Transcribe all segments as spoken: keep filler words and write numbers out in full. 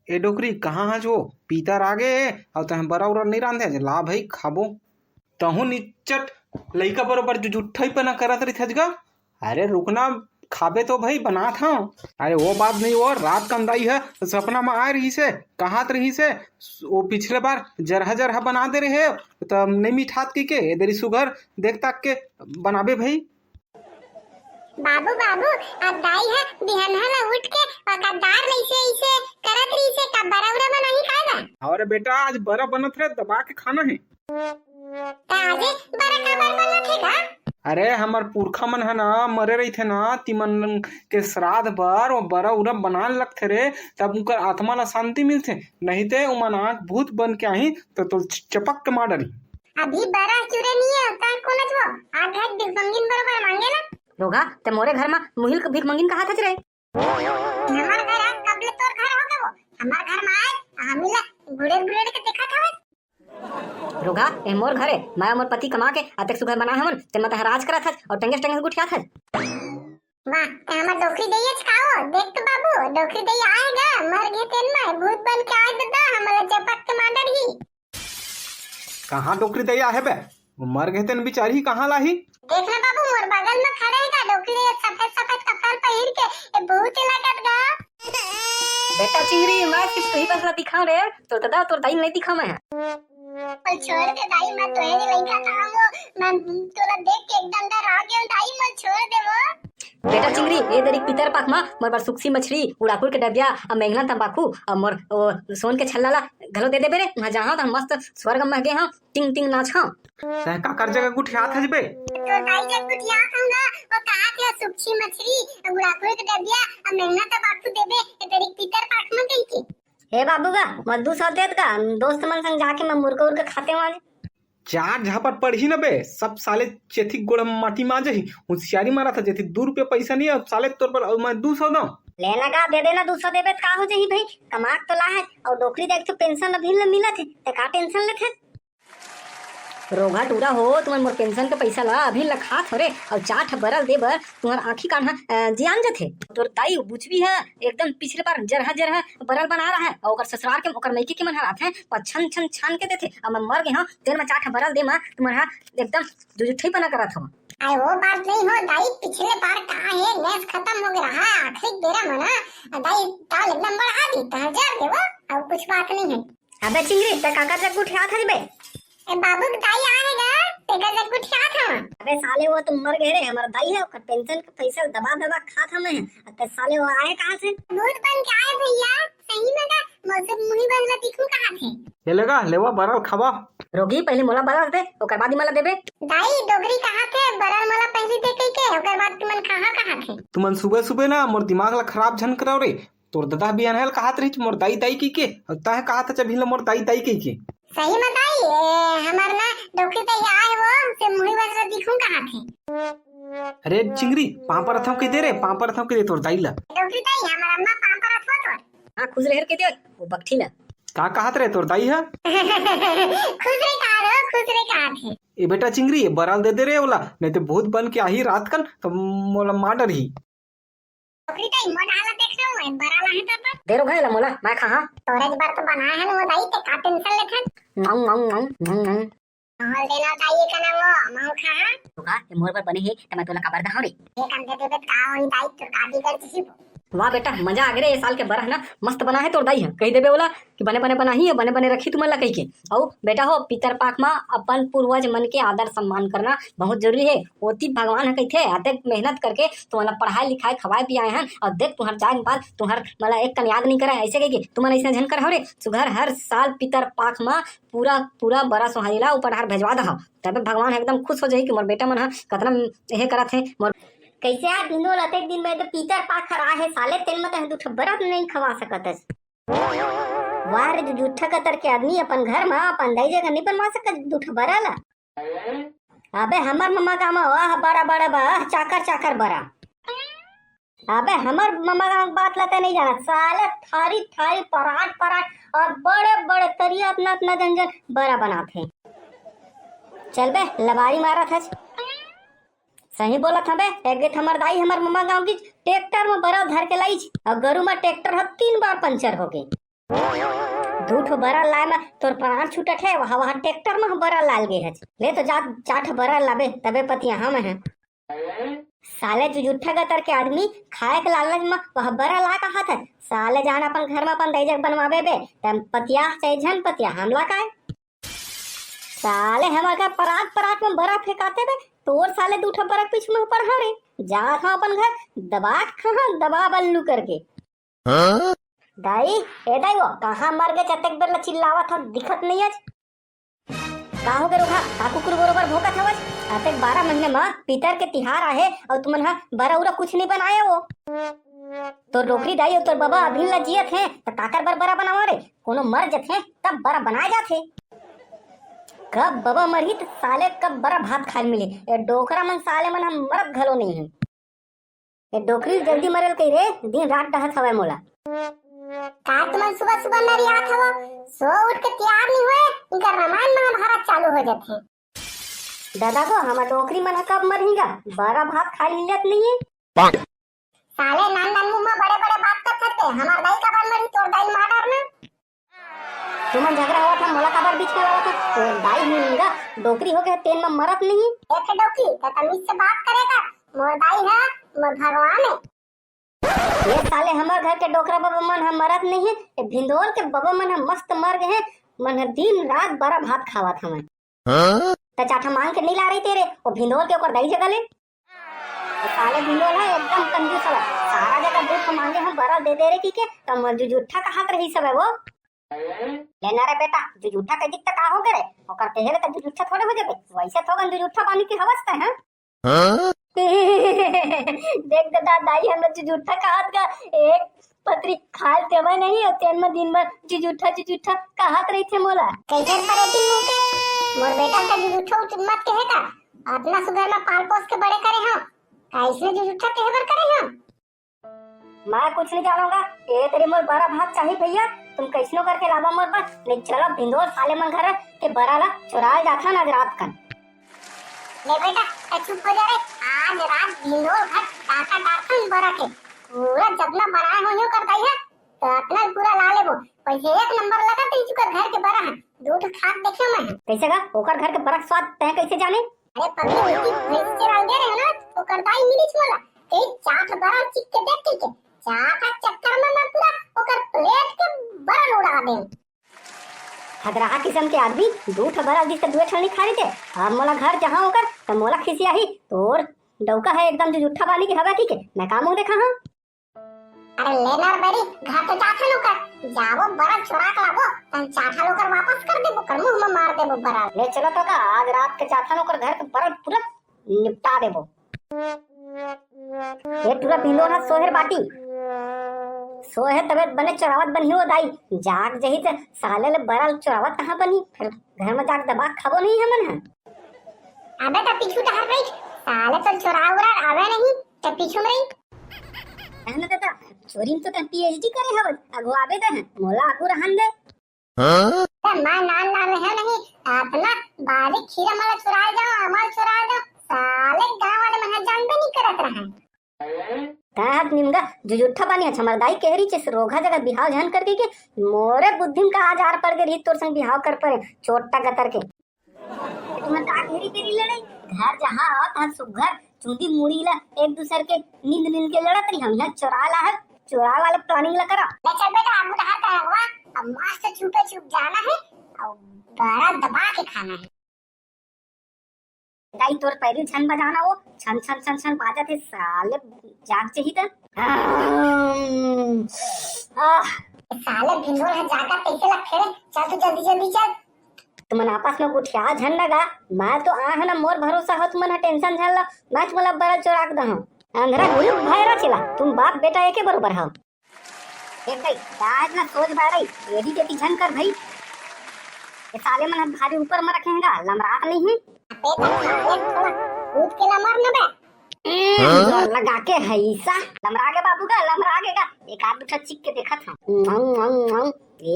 ए डोकरी, कहाँ हस वो? पीतर आ गे हे, अउ तैं बरा उरा नइ रांधे हस? ला भई, खाबो। तहूँ निच्चट लइका बरोबर जो जुट्ठई पना करत रहिथस गा। अरे रुकना, खाबे तो भई, बनात हंव। अरे वो बात नहीं, वो रात कन दाई ह सपना म आए रहिस हे, कहत रहिस हे, वो पिछले बार जरहा जरहा बना दे रहे, त नइ मिठात कहिके, ए दरी सुघर देख ताक के बनाबे भई। बाबू, बाबू, अब दाई ह बिहनहा ल उठ के ओकर दार ल अइसे अइसे करत रहिस हे, का बरा उरा बनाही का गा? अरे बेटा, आज बरा बनत हे, दबा के खाना हे। त आजे बरा काबर बनत हे गा? अरे, हमर पुरखा मन ह ना, मरे रहिथे ना, तिमन के श्राद्ध बर वो बरा उरा बनान लगथे रे, तब उनकर आत्मा ला शांति मिलथे, नहीं ते उमन आंख भूत बन के आही, त तो चपक के मार डरही। अभी बरा चुरे नहीं है, उतार कोन अथवा? आ घर भिखमंगिन बरोबर मांगे ना। रोगा, ते मोरे घर मा मुहिल के भिखमंगिन कहाथस रे? हमर घर आ, कब ले तोर घर हो गे वो? हमर घर मा आए, हमी ला गुड़ेर गुड़ेर के देखत हवस। रोगा, ए मोर घर ए, मैं मोर पति कमा के अतेक सुघर बनाए हवन, ते मत हराज करत हस अउ टंगेस टंगेस गुठियात हस। वाह, ते हमर डोकरी दइया च का वो? देख तो बाबू, डोकरी दइया आए गा, मर गे तेन में, भूत बन के आए ददा, हमला चपक के मार डरही। कहाँ डोकरी दइया हे बे? वो मर गे तेन बिचारी, कहाँ लाही? देख ना बाबू, मोर बगल में खड़े हे गा डोकरी दइया, सफेद सफेद कपड़ा पहिर के, ए भूत लगत गा। बेटा चिंगरी, मैं सिर्फ तुही बस ला दिखाऊं रे, तोर ददा, तोर दाई नहीं दिखाऊं मैं। मोला छोड़ दे दाई, मैं तोरे लइका कहां वो, मैं तोला देख के एकदम डरा गेंव दाई, मोला छोड़ दे वो। बेटा चिंगरी, ए दरी पितर पाख मा मोर बर सुक्सी मछरी, उड़ाकुर के डबिया, अउ मेंगना तंबाकू, अउ मोर ओ सोन के छल्ला ला घलो दे देबे रे। उहाँ जाहूं त मस्त स्वर्ग में गे हंव, टिंग टिंग नाचहूं। तैं काकर जगह गुठियात हस बे? तोर दाई जग गुठियात हंव गा, वो कहाथे सुक्सी मछरी, उड़ाकुर के डबिया, अउ मेंगना तंबाकू देबे, ए दरी पितर पाख मा कहिके। हे बाबू गा, मोला दू सौ दे दे गा, दोस्त मन संग जाके मैं मुर्गा उर्गा खाते हंव आज। चार झापट पड़ही न बे, सब साले चेथी गोड़ म माटी मा आ जाही। होशियारी मारत हस, जेती दू रुपया पैसा नहीं हे, साले तोर बर अउ मैं दू सौ दंव। ले ना गा, दे देना, दू सौ देबे त का हो जाही भाई, कमा के तो लाहे, अउ डोकरी दइया के पेंशन अभी ल मिलत हे, ते का टेंशन लेथे? रोगहा टूरा हो, तुमन मोर पेंशन के पैसा ला अभी ल खात हो रे, अउ चार ठा बरा ल दे बर तुंहर आँखी कान ह, अ, जियान जथे। तोर दाई बुचवी ह एकदम पिछले बार जरहा जरहा बरा ल बना रहा है, अउ ओकर ससुरार के, ओकर मइके के मन ह आथे, अउ छन छन छान के देथे। अब मैं मर गे हंव, तेन म चार ठा बरा ल दे म तुमन ह एकदम जुजुठई पना करत हव। अरे वो बात नहीं हो दाई, पिछले बार का हे, गैस खतम हो गे रहा, आखिरी बेरा म ना, दाई ताल एकदम बढ़ा दी, तहां जर देवो, अउ कुछ बात नहीं हे। अबे चिंगरी, तैं काकर जग गुठियात हस बे? ए बाबू के दाई आए गा, तेकर जग गुठियात हंव। अबे साले, वो तो मर गे रे, हमर दाई हे, ओकर पेंशन के पैसा दबा दबा खात हंव मैं, अउ तैं साले वो आए कहां से? भूत बन के आए भइया, सही में गा, मोर से मुही बन ला दिखूं कहाथे। ले लेगा, लेवा बरा ल खावा। रोगी, पहली मोला बरा ल दे, ओकर बाद ही मोला देबे। दाई, डोकरी कहाथे, बरा ल मोला पहली दे कहिके, ओकर बाद तुमन खाहा कहाथे। तुमन सुबह सुबह ना मोर दिमाग ला खराब झन कराव रे, तोर ददा बिहनहा ल कहात रहिस मोर दाई दाई कहिके, अउ तैं कहाथस अभी ल मोर दाई दाई कहिके। सही म दाई, ए, हमर ना डोकरी दइया आए वो, से मुही बस ला दिखूं कहाथे। अरे चिंगरी, पांव परत हंव कहि दे रे, पांव परत हंव कहि दे तोर दाई ला। डोकरी दइया, हमर अम्मा पांव परत हो तोर। हां, खुश रहे कहि दे, वो बकठी ला। का कहात रे तोर दाई ह? खुश रहे कहात हे, खुश रहे कहात हे। ए बेटा चिंगरी, ए बरा ल दे दे रे ओला, नहीं ते भूत बन के आही रात कन, त मोला मार डरही। डोकरी दइया, मोर हालत देख रहे हो, बरा लाहे तो पर। दे रोगहा एला मोला, मैं खाहां। तोरे बर तो बनाए हन वो दाई, ते का टेंशन लेथन? नाऊ, नाऊ, नाऊ, नाऊ, नाऊ। मोल देना दाई का ना वो, मैं खाहां। रोगहा, ए मोर बर बने हे, त मैं तोला काबर दहां रे? ए कंधे देबे त का होही दाई, तोर का बिगड़ जही वो? वाह बेटा, मजा आ गे रे, ए साल के बरा ह ना मस्त बनाहे तोर दाई ह। कहि देबे ओला कि बने बने बनाही अउ बने बने रखही तुमन ला कहिके। अउ बेटा हो, पितर पाख म अपन पूर्वज मन के आदर सम्मान करना बहुत जरूरी हे। ओती भगवान ह कहिथे, अतेक मेहनत करके तुमन ला पढ़ाए लिखाए खवाए पियाए हन, अउ देख तुंहर जाए के बाद तुंहर मन ला एक कन याद नइ करय, अइसे कहिके तुमन अइसने झन करहव रे। सुघर हर साल पितर पाख म पूरा पूरा बरा सोहारी ला ऊपर डहार भेजवा दहव, तबे भगवान ह एकदम खुश हो जाही कि मोर बेटा मन ह कतना हे करत हे। मोर कइसे यार बिंदु ल अतेक दिन में तो पितर पाख हर आए हे साले, तेन म तैं दू ठो बरा नइ खवा सकत हस। वाह रे, जुजुठा कतर के आदमी अपन घर म अपन दाई जगह नइ बनवा सकत दू ठो बरा ला। अबे हमर ममा गाँव म वाह बड़ा बड़ा बा, चाकर चाकर बरा। अबे हमर ममा गाँव के बात ला तैं नइ जानत, साले थारी थारी परात परात अउ बड़े बड़े तरिया अतना अतना जन जन बरा बनाथे। चल बे, लबारी मारत हस। सही बोलत हंव बे, एक दिन हमर दाई हमर ममा गाँव गिस, ट्रैक्टर म बरा धर के लाइस, अउ गरू म ट्रैक्टर ह तीन बार पंचर हो गे। दू ठो बरा लाए म तोर प्राण छूटत हे, वहा, वहा ट्रैक्टर म बरा लाल गे हच। ले तो जा, चार ठो बरा लाबे, तबे पतियाहूं मैं ह। साले जुजुट्ठा गतर के आदमी, खाए के लालच म वह बरा ला कहत हे। साले जान अपन घर म अपन दाई जग बनवाबे बे, तब पतिया चाहे झन पतिया, हमला काय? साले हमर घर परात परात म बरा फेंकाथे बे, तोर साले दू ठो बरा के पीछू म पड़हा रे। जात हंव अपन घर, दबा के खाहूं, दबा बल्लू करके। हाँ? दाई, ए दाई वो, कहां मर गे, अतेक बेर ले चिल्लावत हव, दिखत नइ हच। का होगे रोगहा, का कुकुर बरोबर भोंकत हवच? अतेक बारह महीना म पितर के तिहार आहे अउ तुमन ह बरा उरा कुछ नइ बनाए हो। तोर डोकरी दाई अउ तोर बबा अभिन ल जियत हे, त काकर बर बरा बनावा रे? कोनो मर जथे, तब बरा बनाए जाथे। कब बबा मरही, त साले कब बरा भात खाए ल मिलही। ए डोकरा मन, साले मन ह मरत घलो नइ हे। ए डोकरी जल्दी मरे ल कही रे, दिन रात डहत हवय मोला। का तुमन सुबह सुबह नरियात हव? सो उठ के तियार नइ होए, इनकर रामायण महाभारत चालू हो जाथे। दादा गो, हमर डोकरी मन ह कब मरही गा? बरा भात खाए ल मिलत नइ हे। साले नान नान मुंह म बड़े बड़े बात करत हस ते, हमर दाई काबर मरही, तोर दाई मार डारना। तुमन झगरा होवत हव, मोला काबर बीच में लावत हव? तोर दाई हिंगा, डोकरी होगे तेन म मरत नइ हे। ए थे डोकरी, त तमीज से बात करे कर। मोर दाई ह मोर भगवान हे। ये साले हमर घर के डोकरा बबा मन ह मरत नइ हे। ए भिंदोल के बबा मन ह मस्त मर गे हे। मन ह दिन रात बरा भात खावत हवय। हाँ? त चार ठा मांग के नइ ला रहिते रे, ओ भिंदोल के ओकर दाई जगा ले। ए साले भिंदोल ह एकदम कंजूस हवय। सारा जगह दू ठो मांगे हंव, बरा दे दे रे कहिके, त मोला जुजुट्ठा कहत रहिस हवय वो। ले ना रे बेटा, जुजुट्ठा कहि दिस त का होगे रे? ओकर कहे ले त जुजुट्ठा थोड़े हो जाबे। वइसे थोकन जुजुट्ठा बानी के हवस तैं, हाँ? हाँ? देख ददा, दाई हमला जुजुट्ठा कहत गा, एक पतरी खाए ल देवय नहीं, अउ तेन म दिन भर जुजुट्ठा, जुजुट्ठा कहत रहिथे मोला। कइसे परे दिन मुंह के? मोर बेटा के जुजुट्ठा उठ मत कहे का? अतना सुघर म पाल पोस के बड़े करे हंव, का अइसने जुजुट्ठा कहे बर करे हंव? मैं कुछ नहीं जानों गा। ए तेरी मोर बरा भात चाही भैया, तुम कइसनो करके लावा मोर बर। नहीं चलो भिंदोल साले मन घर के बरा ला चुराए जाथन आज रात कन। ले बेटा, तैं चुप हो जा रे। आज रात भिंदोल घर डाका डारथन बरा के। पूरा जतना बनाए होही ओकर दाई ह, त अतना पूरा ला लेबो। वइसे एक नंबर लगथे इचुकर घर के बरा ह। दू ठो खा के देखेंव मैं। कइसे गा? ओकर घर के बरा के स्वाद तैं कइसे जाने? अरे पगली, उनकी भैंस चराए गे रहेंव ना, ओकर दाई मिलिस मोला। कहिस चार ठो बरा ल चिख के देख कहिके। चार ठा चक्कर म मैं पूरा ओकर प्लेट के बरा ल उड़ा देंव। हगराहा किसम के आदमी, दू ठो बरा ल दिस त दुए ठो ल नइ खा लेते। अब मोला घर जाहूं ओकर, त मोला खिसियाही। तोर डौका ह एकदम जुजुट्ठा बानी के हवय कहिके, मैं का मुंह देखाहूं? अरे ले ना रे बइरी, घर तो जाथन ओकर, जाबो बरा ल चोरा के लाबो, तहन चार ठा ल ओकर वापस कर देबो, ओकर मुंह म मार देबो बरा ल। ले चलो तो का, आज रात के जाथन ओकर घर के बरा ल पूरा निपटा देबो। ये टूरा भिंदोल ह सोहे ल बाटी, सोहे तबे बने चोरावत बनही ओ दाई, जाग जही त साले ले बरा ल चोरावत कहां बनही, फेर घर म जाके दबा के खाबो नहीं हमन ह। अबे त पीछू डहर बइठ, साले तो चोरा उरा आवे नहीं, त पीछू म रही। कहना दादा, चोरी म तो तैं पीएचडी करे हवस, अघुवाबे तैं, मोला आगू रहन दे। हाँ? त मैं नान नान रहेंव नहीं, अतना बारीक खीरा मन ल चुराए जांव, आमा ल चुराए जांव, साले गांव वाले मन ह जानबे नहीं करत रहय। तैं ह निमगा जुजुट्ठा बानी हच, हमर दाई कहे रहिस रोगहा जगह बिहाव झन कर कहिके, मोरे बुद्धि म का आज आर पर गे रहिस तोर संग बिहाव कर परेंव, चोट्टा गतर के। तुमन का घेरी घेरी लड़ई? घर जहां आवत हन सुग्घर चुंदी मुड़ी ला एक दूसर के नींद नींद के लड़त रही, हम इहां चोरा ला है, चोरा वाला प्लानिंग ला करा। ले चल बेटा, आगू डहर का हवा, अब मस्त छुपे छुप जाना है और बड़ा दबा के खाना है। दाई तोर पैरी झन बजाना वो, छन छन छन छन बाजत है, साले जाग जही त। आह, साले भिंडोल है, जागा कैसे लगथे रे? चल तू जल्दी जल्दी चल। तुमन आपस में गोठिया झन लगा, मैं तो आ हन ना, मोर भरोसा हो तुमन ह, टेंशन झन ला, मैं तुमन ला बरल चोरा के दहूं। अंधरा गुरु भैरा चला, तुम बाप बेटा एके बरोबर हव। देख गई, आज ना सोच बारई, एदी तेती झन कर भई। ये साले मन ह भारी ऊपर म रखे हैं गा, लमरात नहीं है। अबे तो साले थोड़ा कूद के लमर न बे। ए, हाँ? जोर लगा के है ईसा। लमरा गे बाबू का, लमरा गे का। एक आध दूसरा चिख के देखत हूँ। मऊ, मऊ, मऊ।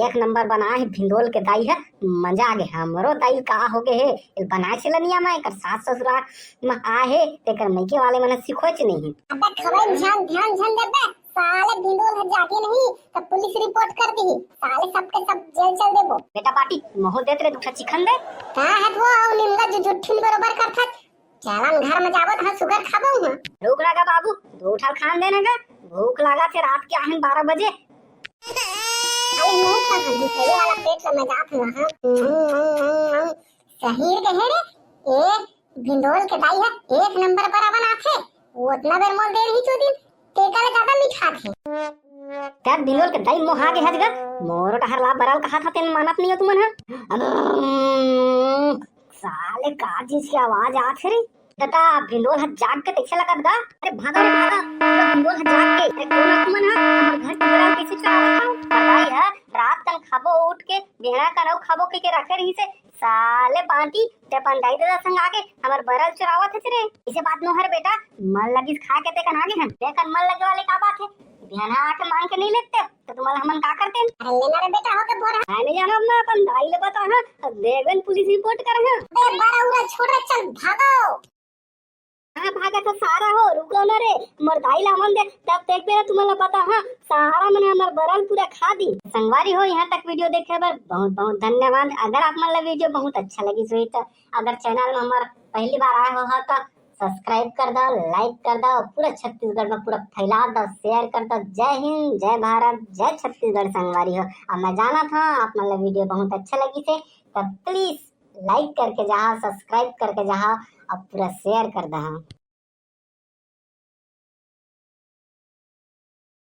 एक नंबर बनाए है भिंडोल के दाई है, मजा आ गे। हमरो दाई का हो गे है, एल बनाए चला निया मैं, एकर सास ससुरा म आए है, तेकर मइके वाले मन सिखोच नहीं है। अबे खबई ध्यान, ध्यान, ध्यान देबे, साले भिंडोल ह जागे नहीं त पुलिस रिपोर्ट कर दिही, साले सबके सब जेल चल देबो। बेटा पार्टी, महू देत रे, दू ठा चिखन दे। का है वो, अउ निमगा जो जुट्ठिन बरोबर करथस। चलन घर में जाबो त सुगर खाबो हम। रुक ना गा बाबू, दू ठा खान दे ना गा, भूख लागा थे रात के आहिन बारह बजे। अरे मुंह खा हम, दूसरे वाला पेट ला मैं जात हूँ, हाँ। सही कहे रे, ए भिंडोल के दाई है, एक नंबर बरा बनाथे। वो उतना बेर मोल दे रही चोदिन, तेका ले ज्यादा मीठा थे। तब भिंडोल के दाई मोहा के हज गा, मोरो डहर ला बरल कहा था, तेन मानत नहीं हो तुमन हा। अम्म, साले का चीज की आवाज आत हे रे? बेटा, भिंडोल ह जाग के तइसे लगत गा। अरे भागा रे भागा, पूरा भिंडोल ह जाग के। अरे कोन आदमी मन ह हमर घर के बरल कइसे चुरावत हव? बताई ह, रात कन खाबो उठ के, बिहना कन अउ खाबो कहिके रखे रहिसे। साले बांटी, ते अपन दाई ददा संग आके हमर बरल चुरावत हस रे। इसे बात नो हर बेटा, मन लगिस खाए के ते कन आगे हन। ते कन मन लगे वाले का बात हे? बिहना आके मांग के नहीं लेते, त तुम्हारा हमन का करते? अरे लेना रे बेटा, होके बोरा। मैं नहीं जानब ना, अपन दाई ले बता, हाँ। अब देखबे न पुलिस रिपोर्ट कर, हाँ। अबे बड़ा उरा छोड़ रे, चल भागो। हाँ, भागा तो सारा हो, रुको ना रे, मोर दाई ला हमन दे, तब देखबे ना तुम्हारा बता, हाँ। सारा मन हमर बरल पूरा खा दी। संगवारी हो, यहाँ तक वीडियो देखे बर बहुत बहुत धन्यवाद। अगर आप मन ला वीडियो बहुत अच्छा लगिस होही त, अगर चैनल में हमर पहली बार आए हो, हो तो सब्सक्राइब कर दो, लाइक कर दो, पूरा छत्तीसगढ़ में पूरा फैला दो, शेयर कर दो। जय हिंद, जय भारत, जय छत्तीसगढ़ संगवारी हो। अब मैं जानत हूँ आप मन ला वीडियो बहुत अच्छा लगिस हे, तब प्लीज लाइक करके जाहा, सब्सक्राइब करके जाहा और पूरा शेयर कर दहा।